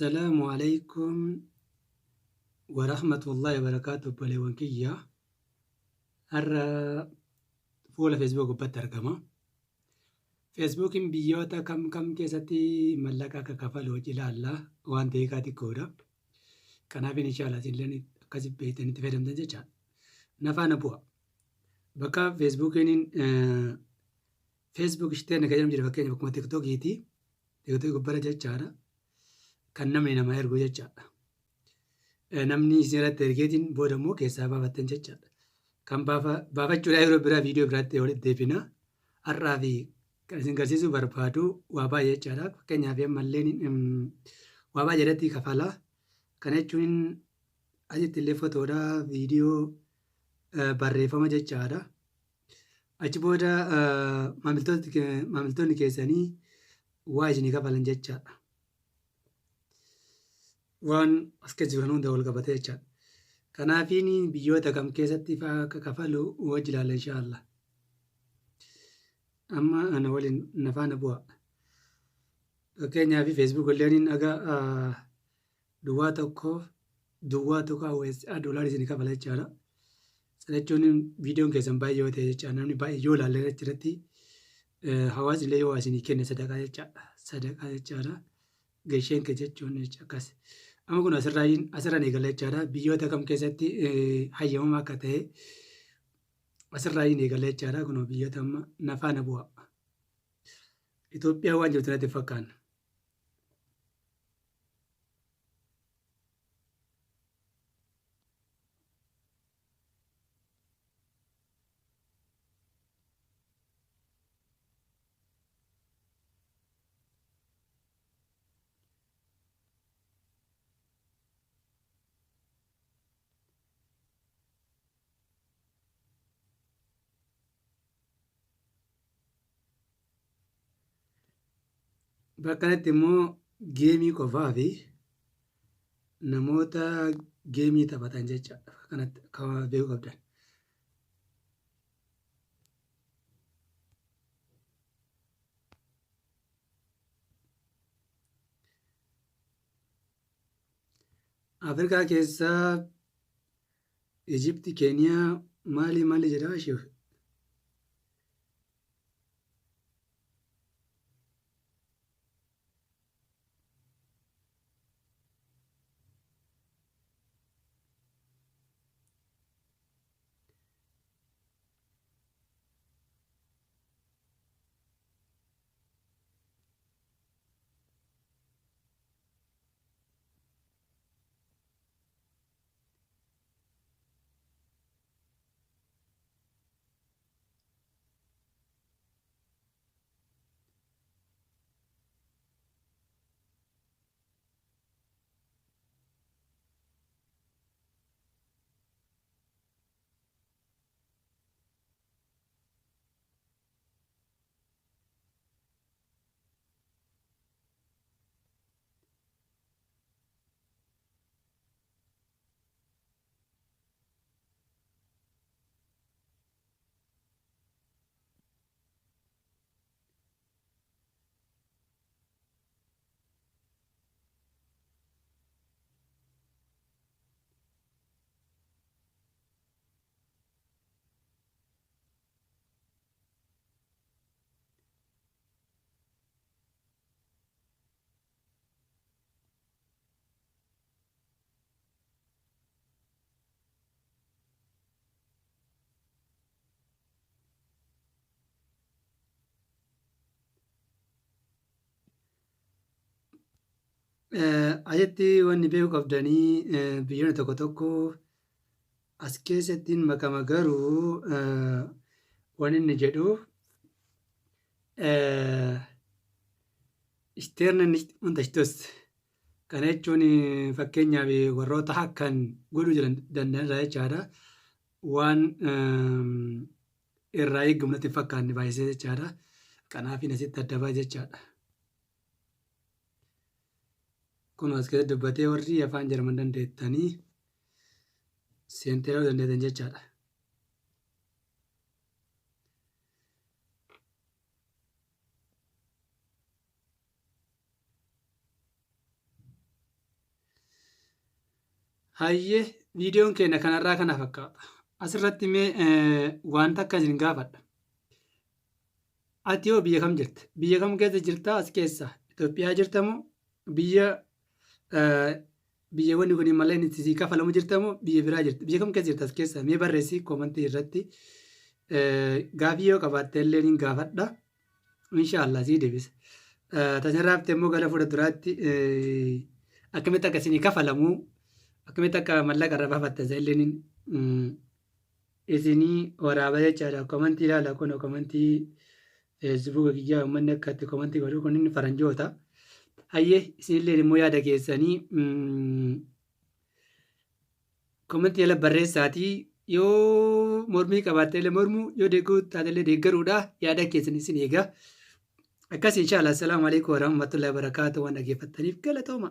Assalaamu alaikum warahmatullahi wabarakaatu, obboleewwan kiyya. Har'a fuula Facebook gubbaatti argama. Feesbuukiin biyyoota kam kam keessatti mallaqa akka kafalu hojii ilaalla, waan ta'eekaa xiqqoodha. Kanaaf inshaallah isinillee akkasi beektanii itti fayyadamtan jechaadha. Na faana bu'a. Bakka Feesbuukiin Facebook ishteen kan jedhamu jira, fakkeenya bakkuma TikTokiiti. TikTokii gubbaarra jechaadha. Kan namni nama ergu jechaadha. Namni isin irratti ergeetiin booda immoo keessaa baafattan jechaadha. Kan baafachuudhaa yeroo biraa viidiyoo biraatti walitti deebina. Har'aa fi kan isin garsiisuu barbaadu waa baay'ee jechaadha. Fakkeenyaaf ammallee waa baay'ee irratti kafala. Kana jechuun asitti illee fotoodha, viidiyoo, barreeffama jechaadha. Achi booda maamiltoonni keessanii waa isinii kafalan jechaadha. Waan as keessa jiran hunda wal qabatee jechaadha. Kanaafiin biyyoota kam keessatti fa'aa akka kafalu wajji ilaalla inshaallah. Amma ana waliin na faana bu'a. Fakkeenyaaf Facebook illeen aga duwwaa tokko duwwaa tokko USA doolarii isinii kafala jechaadha. Sana jechuun viidiyoon keessan baay'ee yoo ta'e jechaadha. Namni baay'ee yoo ilaalle irratti hawaasni illee yoo isinii kenne sadaqaa jechaadha. Sadaqaa jechaadha. Gasheen kee jechuun akkas. Amma kun asirraan eegala jechaadha. Biyyoota kam keessatti hayyamamaa akka ta'e asirraa eegala jechaadha. Kun biyyoota amma na faana bu'a. Itoophiyaa waan jirtu natti hin fakkaanne. Bakka kanatti immoo geemii qofaa fi namoota geemii taphatan jecha bakka kanatti akka beekuu qabdan. Afrikaa keessaa Ijipti, Keeniyaa, maali maali jedhaa ishee. Asitti wanni beekuu qabdanii, biyyoonni tokko tokko as keessatti makama, garuu wanni inni jedhu Sterne nicht unterstützt. Kana jechuun fakkeenyaaf warroota hakkan godhuu jiran danda'an irraa jechaadha. Waan irraa eegamu natti hin fakkaanne baay'isee jechaadha. Kanaaf asitti adda ba'a jechaadha. Kun as keessatti dubbatee warri afaan Jarman dandeettanii seentee dandeettan jechaadha. Hayyee, viidiyoon keenya kanarraa kana fakkaata. Asirratti mee wanta akka isin gaafadha. Ati hoo biyya kam jirta? Biyya kam keessa jirta as keessa? Itoophiyaa jirta moo biyya biyya wanni kun malee itti sii kafalamu jirta moo biyya biraa jirta? Biyya kam keessa jirta as keessa? Mee barreessi koomantii irratti. Gaafii yoo qabaatte illee ni gaafadha. Inshaallah sii deebisa. Tasirraa haftee immoo gara fuula duraatti akkamitti akka isinii kafalamu, akkamitti akka mallaqa irra baafattan isa illee isinii waraaba jechaadha. Komantii ilaala, kun komantii Feesbuuka kiyyaa uummanni akka itti komantii godhu kun inni faranjoota. Hayyee, isinillee immoo yaada keessanii komantii jala barreessaatii, yoo mormii qabaatte illee mormuu, yoo deeggaruu taate illee deeggaruudha, yaada keessan isin eega. Akkas inshaallah. Assalaamu alaikum warahmatullahi wabarakaatuh. Waan dhaggeeffattaniif galatooma.